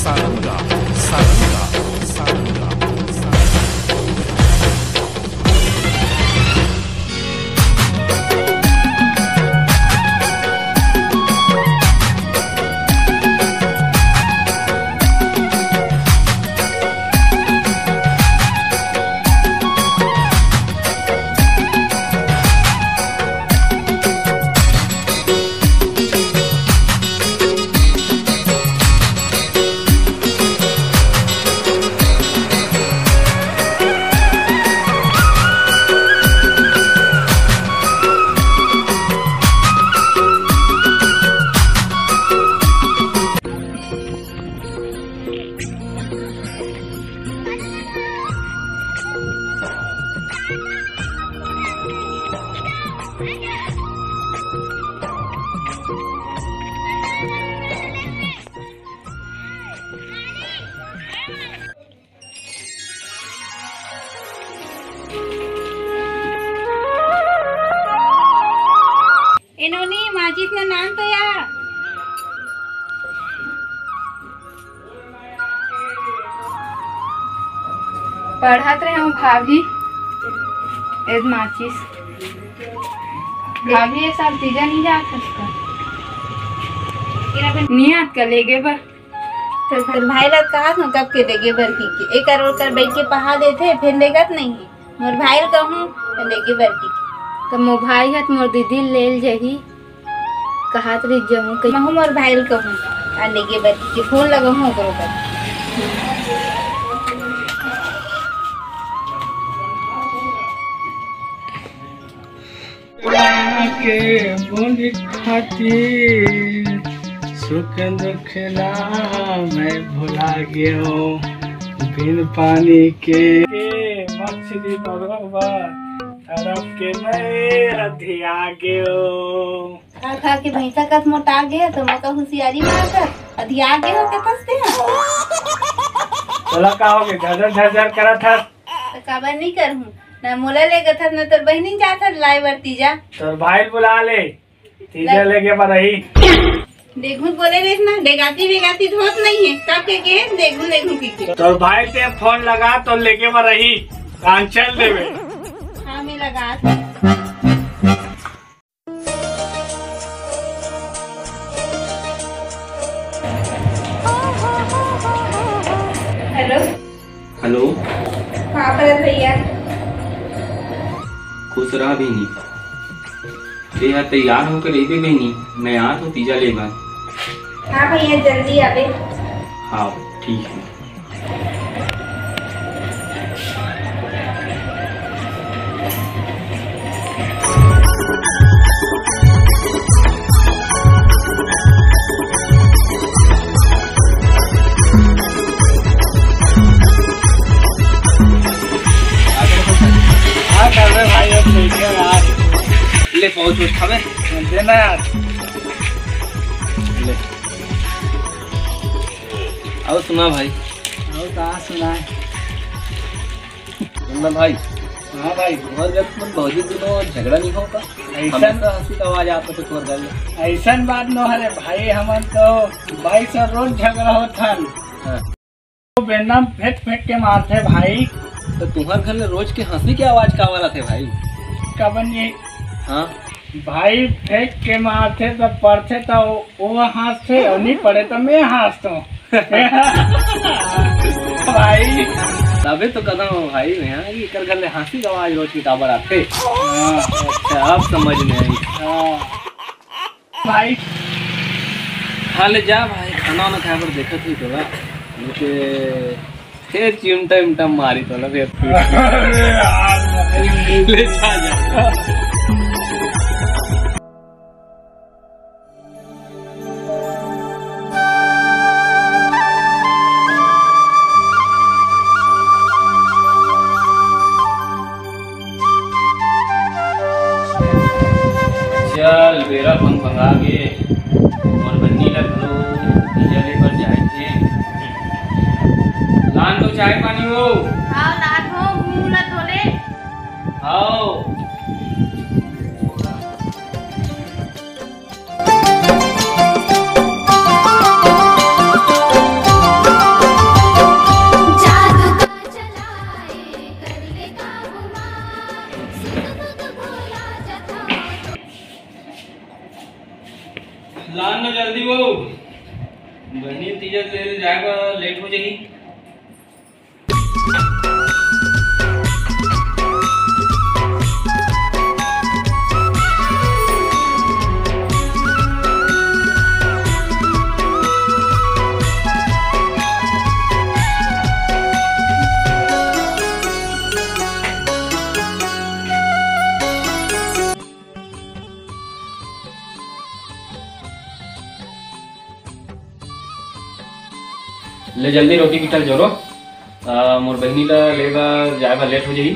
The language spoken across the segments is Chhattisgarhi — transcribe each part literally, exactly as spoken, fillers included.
सारंगा, सारंगा, सारंगा, सारंगा। ए नोनी, माचिस ल नान तो या। पढ़त रहे हूँ भाभी, एद माचिस। भाभी, ये सब चीजें नहीं जात हस का? नहीं आत का लेगे बर? तो तोर भाई ला कहा था कब के लेगे बर की, की एकर ओकर बैठ के पहा देथे, फिर लेगत नहीं है। मोर भाई ल कहूँ त लेगे बर की। त मोर भाई ह त मोर दीदी ल ले ल जाही, कहत रही जाहूँ कही। महूँ मोर भाई ल कहूँ, आ लेगे बर की, फोन लगाहूँ ओकरो बर। के बोली खातिर सुख दुख ला मैं भुला गयो, बिन पानी के मछली बरोबर तड़प के मैं अधिया गयो। खा खा के भैंसा कस मोटा गे, तो मोका हुसियारी मार कर अधिया गे हो कतस ते। तोला का हो गे? झरझर झरझर करत हस। त काबर नहीं करहूँ? ना मोला लेगत हस, ना तोर बहिनी जात हस लाए बर तीजा। तोर भाई ल बुला ले, तीजा ले- लेगे बर रही। देखहूँ बोले रेस ना, डेगाती बेगाती धोत नहीं है, कब के के देखहूँ देखहूँ की के। तोर भाई ते फोन लगा तो लेगे बर रही, कांचल देवे। हाँ, मैं लगा। हेलो। हेलो। हाँ, भरत भैया। खुश रहा बहिनी। तेहा तैयार होके रहिबे बहिनी, मैं आत हूँ तीजा लेबर। हाँ भैया, जल्दी आबे। हाँ, ठीक है। हाँ, कर दे भाई, अब ठीक है यार। ले, पहुँच उठ, खाबे? देना यार। ले। अउ सुना भाई। अउ का सुना? मुन्ना भाई। हाँ भाई। तुम्हारे घर में बहुत दिनों झगड़ा नहीं होता? ऐसा हमेशा हंसी का आवाज आता था तुम्हारे घर में। ऐसन बात नो हरे भाई, हमन तो बाईस और रोज झगड़ा होत हन। हाँ। तो बेंदा म फेंक फेंक के मारथे भाई। तो तुम्हार घर ले रोज के हंसी के आवाज काबर आथे भाई? कबन ये हाँ। भाई फेंक के मारथे त पड़थे त वो, वो हंसथे और नहीं पड़े त मैं हंसथों। भाई। तबे तो कदम हो भाई, मैं हाँ, ये कर घर ले हंसी के आवाज रोज के काबर आथे। हाँ। अच्छा, अब समझ में आई। हाँ। भाई। खा ले जा भाई, खाना वाना खाए पर देखत ही तोला। लेके फिर चिमटा इमटा मारी तोला फिर। ले जा, जा। चल, बेरा भंग भंगा गे। मोर बन्नी ल घलो तीजा ले बर जाए थे। लान दो चाय पानी हो। हाँ, लान हो, मुंह ल धो ले। हाँ। बहिनी, तीजा ले जाए बर लेट हो जाही। ले जल्दी रोटी पिठा ल जोरो। आ, मोर बहिनी ला ले बर जाए बर लेट हो जाही।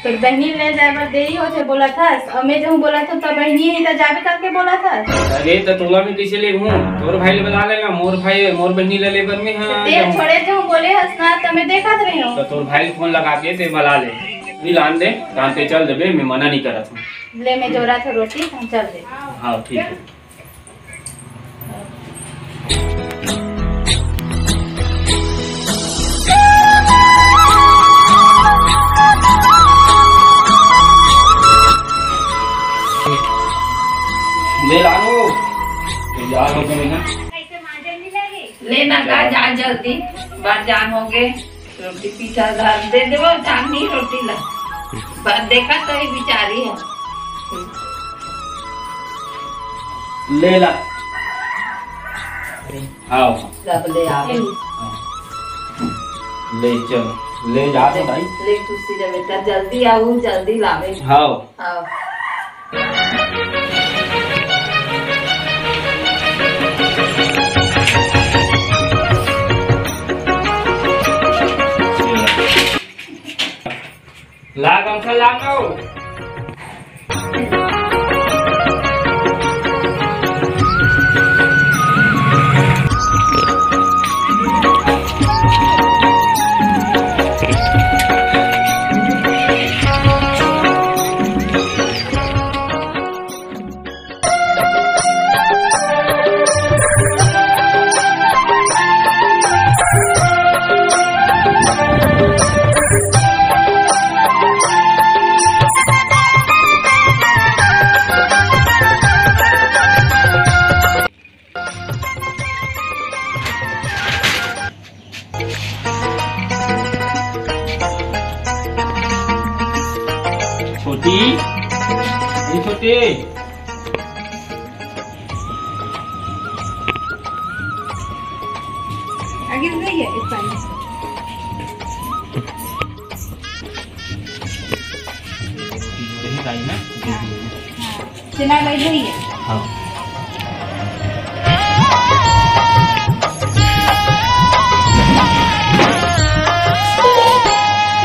तोर बहिनी ले जाए बर देरी होथे बोलत हस, अउ मैं जहूँ बोलत हूँ त बहिनी ही त जाबे करके बोलत हस। अरे त तोला मैं कइसे लेहूँ? तोर भाई ले बला लेना, मोर भाई, मोर बहिनी ला ले बर मैं हाँ ते जाहूँ। छोड़े जहूँ बोले हस ना त मैं देखत रही हूँ। त तोर भाई ल फोन लगा के ते बला ले। नहीं लान दे, लान ते चल देबे, मैं मना नहीं करत हूँ। ले मैं जोरत हूँ रोटी, हम चल दे। हाँ, ठीक है। ले लानो, तैयार हो गए ना? लेना का जा जल्दी, बार जान हो गए। रोटी पीठा धर दे देबो, चांदनी रोटी ला। पर देखा तो ही बिचारी है। ले ला। हाँ। सब ले आवे। हाँ। ले चल, ले जा तो भाई। ले खुशी रहे बेटा, जल्दी आऊ, जल्दी लावे। हाँ। हाँ। ला गमछा ला ना हो। छोटी, ए छोटी। आगे ले गया एक पानी। यही गाड़ी ना? हाँ। चला गई है ये। हाँ।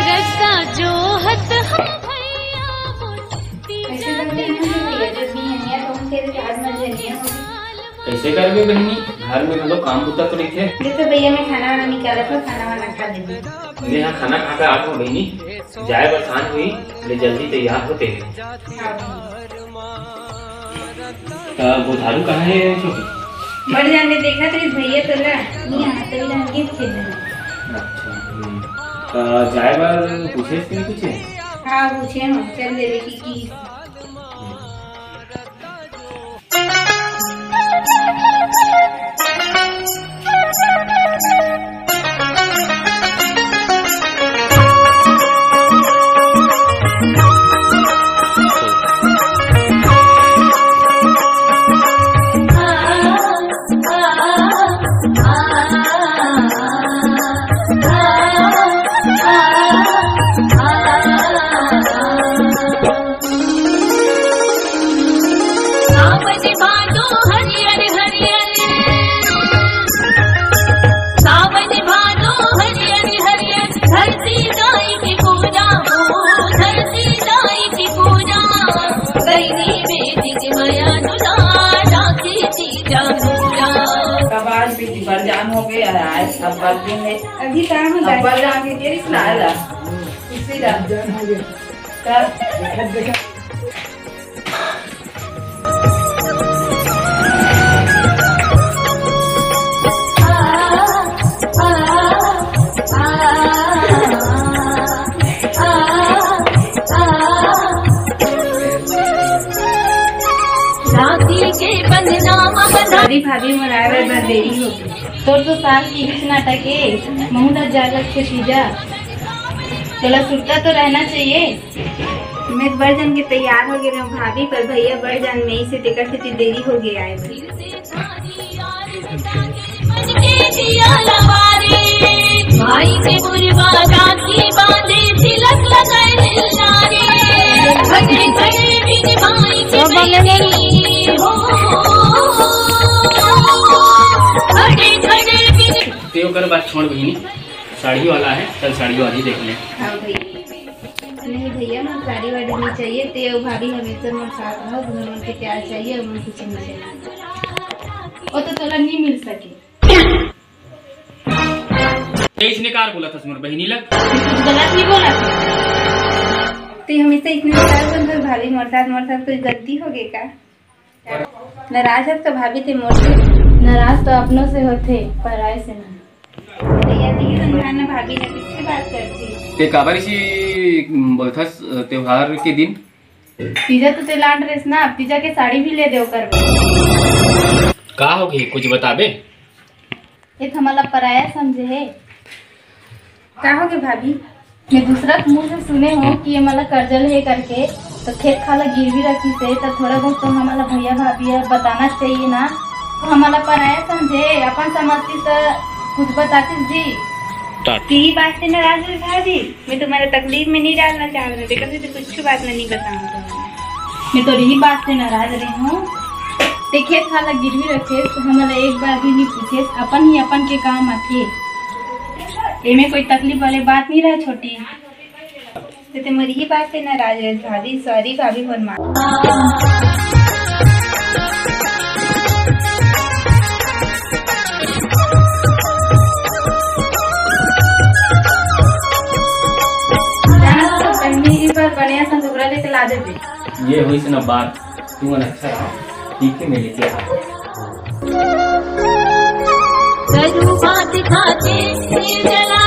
रस्ता जो हत हम भैया बोल, ऐसे करके हम लोग ये जब भी है, तो हम तेरे प्यार में जनिया होगी। कइसे करबे बहिनी, घर में घलो काम बुता तो रहिथे। देखो भैया, मैं खाना वाना निकालत हूँ, खाना वाना खा लेबे। मैं यहाँ खाना खा के आत हूँ बहिनी, जाए बर सांझ हुई, ले जल्दी तैयार होते हैं। हाँ। त बुधारू कहाँ है छोटी? बड़ जान ले देखत रही भैया तोला, नहीं यहाँ तभी हम गिफ्ट खेल रहे। अच्छा, हम्म। त जाए बर पूछे कि नहीं पूछे? हाँ, पूछे हम, चल ले बेटी की। सावन भादो हरियर हरियर, सावन भादो हरियर हरियर, धरती गाय की पूजा हो, धरती गाय की पूजा। गैरी में तिज मया दुलार, राखी तीजा पूजा। कब आज भी बरजान हो गए, आज अब बरदिन है। अभी काम है। अब बरजान के केरी सुनाए ला। इसी ला। का? राखी के बंधना म बंधा। अरे भाभी, मोर आए बर बड़ देरी हो गे। तोर तो साल के बीच नाटक ए, महू ला जाए लगथे तीजा। तोला सुरता तो रहना चाहिए। मैं बड़ जान के तैयार हो गे रहेंव भाभी, पर भैया बड़ जान में से तेकर सेती देरी हो गे आए बर। भाई के बुरबा राखी बांधे, तिलक लगाए लारे। घड़े घड़े बिन भाई के बहिनी हो। घड़े घड़े बिन ते ओकर बात छोड़ बहिनी, साड़ी वाला है, चल साड़ी वाली देख ले। हाँ भैया। नहीं भैया, मोर साड़ी वाड़ी नहीं चाहिए। ते अउ भाभी हमेशा मोर साथ रहो, मोर के प्यार चाहिए अउ मोर कुछ नहीं चाहिए। वो तो तोला नहीं मिल सके। इसने कार बोला था मोर बहिनी लग। कुछ गलत नहीं बोला था। ते हमेशा इसने कार बोल भाभी, मोर साथ, मोर साथ कोई गलती हो गई का? नाराज हस तो भाभी ते मोर से? नाराज तो अपनों से होथे, पराए से नहीं। भैया, ती समझाना भाभी ने किससे बात करती? ते काबर इसी बोलथस त्योहार के दिन? तीजा तो ते लान ड्रेस ना, अब तीजा के साड़ी भी ले दे ओकर बर। का हो गई, कुछ बताबे? ये तो हमला पराया समझे हे। का हो गए भाभी? मैं दूसरा के मुंह से सुने हो कि ये मला कर्जा ले हे करके, तो खेत खाला गिरवी रखी से, तो थोड़ा बहुत तो हमला भैया भाभी बताना चाहिए ना। तो हमला पराया समझे, अपन समझती तो कुछ बताती जी। ती बात से नाराज हो भाभी, मैं तुम्हारे तकलीफ में नहीं डालना चाह रहा, देखो तो कुछ बात नहीं बताऊँ तुम्हें। मैं तो यही बात से नाराज रहे हूँ। ते खेत खाला गिरवी रखे, तो हमला एक बार भी नहीं पूछे, अपन ही अपन के काम आथे। एमे कोई तकलीफ वाले बात नहीं रहा छोटी। ते, ते मोर ही बात से नाराज रहे भाभी, सॉरी भाभी, मोर माफ। जाना तो पहली ही बार बढ़िया सा लुगरा लेके ला देबे। ये हुई से ना बात, तू मन अच्छा रहा, ठीक है, मैं लेके आ। करू बात खाते, जला